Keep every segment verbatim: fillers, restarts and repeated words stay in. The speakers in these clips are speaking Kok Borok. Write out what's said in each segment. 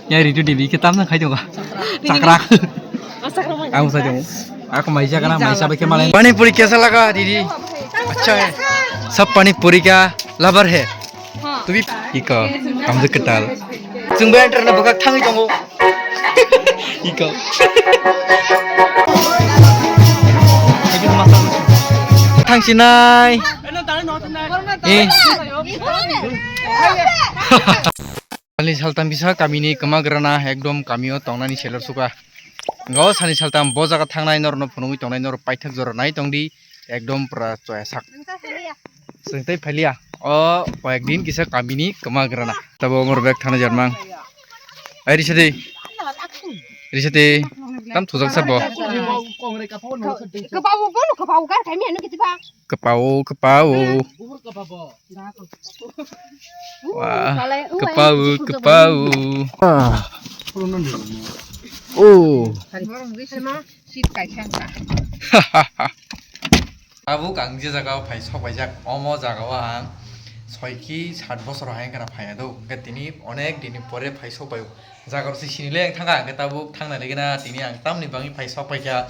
Ya Ritu Devi ke tamna khai tongo. Chakra. Ang sai tongo. Ako maisa kana maisa beke malai. Pani puri kaisa laga didi? Acha hai. Sab pani puri ka lover hai. Tu bhi iko. Hamjwk kwtal. Chwngbo enter na bwkhak thangwi tongo. Iko. Thangsinai. Eh. Salni saltam kisa kamini kwmagrana ekdom kamio tongnani selor suka. Go salni saltam bo jaga thangnai norno phunugwi tongnai nor paithak jora nai tongdi ekdom pura choya sak. Chwng tei phailiya. O koyek din kisa kamini kwmagrana. Tabo umor bek thana jarmang. Ai risadi. Risadi. Tam thujak sa bo. Kwpao, kwpao. Wah, kwpao, kwpao. Ah. Oh. Tabuk ang je jaga o phai sok paijak, omo jaga o ang soi ki sat bosor hai wngkha na phai ya do, hwnkhe tini onek din ni pore phai sok pai o. Jaga rok se sini le ang thangkha, hwnkhe tabuk thangna le gana tini ang tamni bagwi phai sok paikha.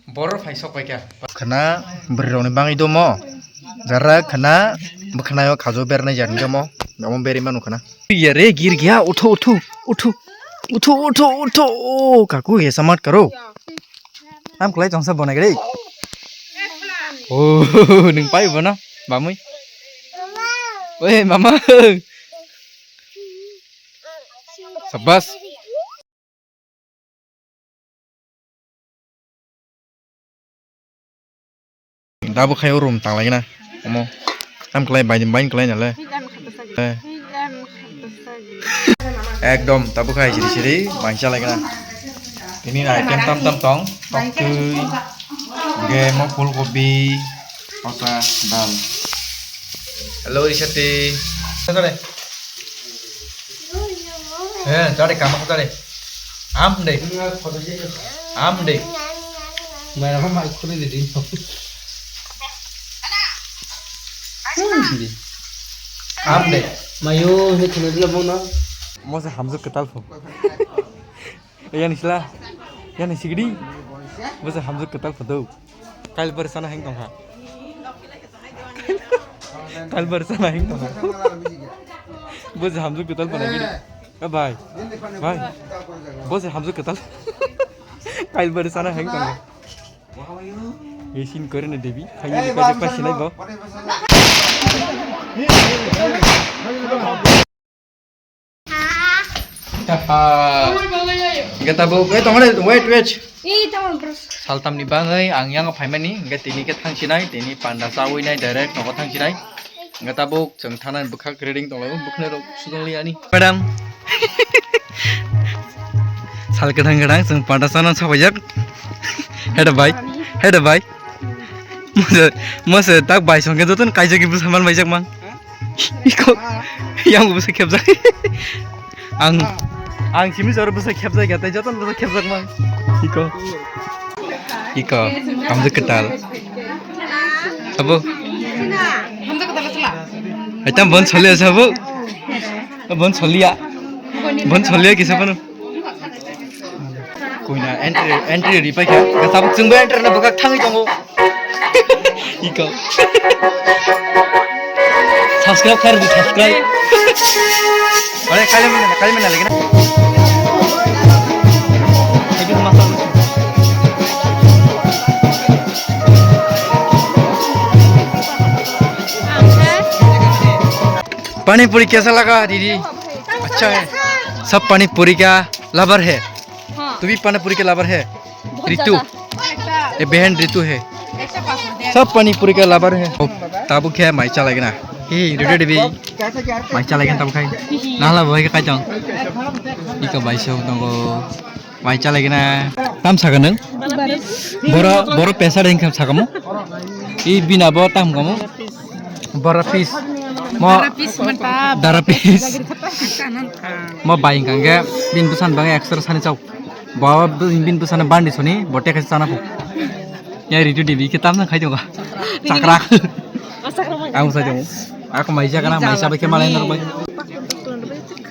Borok phai sok paikha. Khwna bwrwi rokni bagwi domo. Jara khwna bwkhwnaio khajo bernai jani domo. Omo berwi manu khwna. Yare gir gya uthu uthu uthu uthu uthu uthu uthu. O kaku ye samat karo. Am kwlai tongsa bonai gre. O nung pai bono bamwi. Oi mama. Sabas. Dabo khai o room tang lai na. Omo. Tam klai bai bai klai na le. Eh. Ekdom tabuk khai siri siri bai cha lai na. Tini item tam tam tong. Tok twi. Ge mo phul gobi. Osa dal. Hello Isati. Sore. Eh, jare kama ko jare. Am de. Am de. Mai rama mai khuri de din. Am de. Mayo, ne khuna dilo bong na. Mo se hamjwk kwtal pho. Yang sila. Yang sigdi. Mo se hamjwk kwtal pho do. Kail bar sana heng tong ha. Kail bar sana heng tong. Bo je hamjwk kwtal pho nai gidi. Eh, bhai. Bhai. Bo je hamjwk kwtal. Kail bar sana heng tong. Esin kore na debi. Khaini kaje pa sinai bo. Haha. Hingke tabuk, eh, tongole, wait, wait. Eh, tamo, bro. Saltamni bagwi ang yang phaimani, hingke tini ke thangsinai, tini panda chawi nai direct nogo thangsinai. Hingke tabuk chwng thangnani bwkhak ready tonglaio, bwkhwnai rok sujong liya ani. Madam. Sal kwthang kwthang chwng panda chana sabaijak. Heda bai, heda bai. Mose, mose tak bai songke joton kaijak ibu saman baijak mang. Iko, yang busa khepjak. Ang, ang simi jor busa khepjak ya, tai joton busa khepjak mang. Iko, iko, hamjwk kwtal. Abo, aitam bon solia sabo, bon solia, bon solia kisa pano. Kuina entry, entry ripai kha. Tabuk chwngbo enter na bwkhak thangwi tongo. Iko. Subscribe khairdi, subscribe. Ore, kali mana, kali mana lagi na? Thank you so much. पानी पूरी कैसा लगा दीदी? अच्छा है। सब पानी पूरी का लवर है। हाँ। तू भी पानी पूरी के लवर है? बहुत रितु। ज्यादा। ये बहन रितु है। सब पानी पूरी का लवर है। Tabuk khe mai chalai gana. Hey, Ritu Devi. Mai chalai gana tabuk khai. Nahla boy kai tong. Iko bai so tongo. Mai chalai gana. Tam saga nang? Boro, boro pesa deng kam sagamo. I bina bo tam kamo. Bara piece. Mo bara piece mantap. Dara piece. Mo bai hingkang ge bin busan bang extra sani chau. Bo bin busan bandi soni bo teka sana pho. Ya Ritu Devi ke tam na khai doga. Chakra. Ang sai dong. Aku mai jaga na mai sabai ke malai nor bai.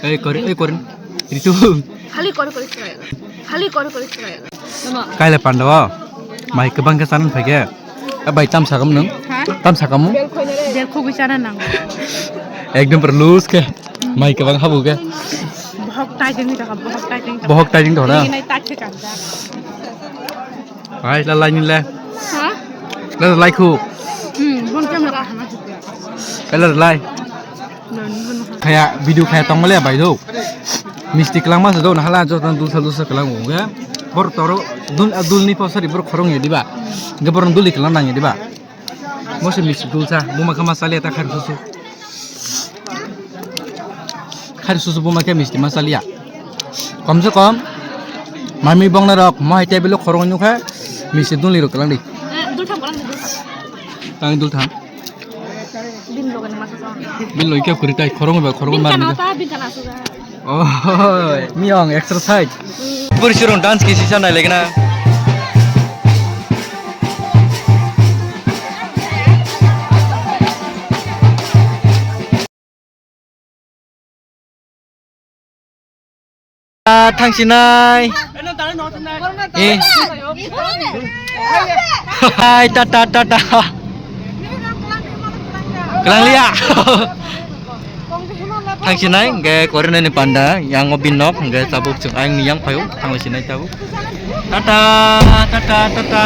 Ei kori, ei kori. Ritu. Khali kore kore chwrai. Khali kore kore chwrai. Kaila panda o. Mai kwbang khe chana phai khe. Eh, bai tam sakam nung? Ha? Tam sakam? Del khogwi chana nang. Ekdom pura loose khe. Mai kwbang habu khe. Bohok tai jeng ni taka, bohok tai jeng taka. Bohok tai jeng taka na? Ini nai tak khe kanja. Hai, la lai ni le. Ha? La lai khu. Hmm, bon camera hana. La lai. Khaya video khaya tongmale bai do. Misti kwlangma se do na hala joto dulsa dulsa kwlang o ge. Bor toro dul dul ni posari bor khorong ye diba. Ge bor dul ni kwlang nang ye diba. Mo se misti dulsa buma kama sali ta khar susu. Khar susu buma ke misti ma sali ya. Kom se kom mami bong na rok mo hai table khorong nyu kha misti dul ni rok kwlang di. Dul tham kwlang di dul tham. Tang dul tham. Bin logan masa sama. Bin loi kya kuri tai khorong ba khorong mar. Bin kana ta bin kana suga. Oh, miyong exercise. Puri surung dance kisi sa nai legna. Ah, thangsinai. Eh. Hai, tata, tata. Kwlanglia. Thangsinai, hingke korinani panda, yang o binok, hingke tabuk chwng ayang ni yang phaio, thangsinai tabuk. Tata, tata, tata.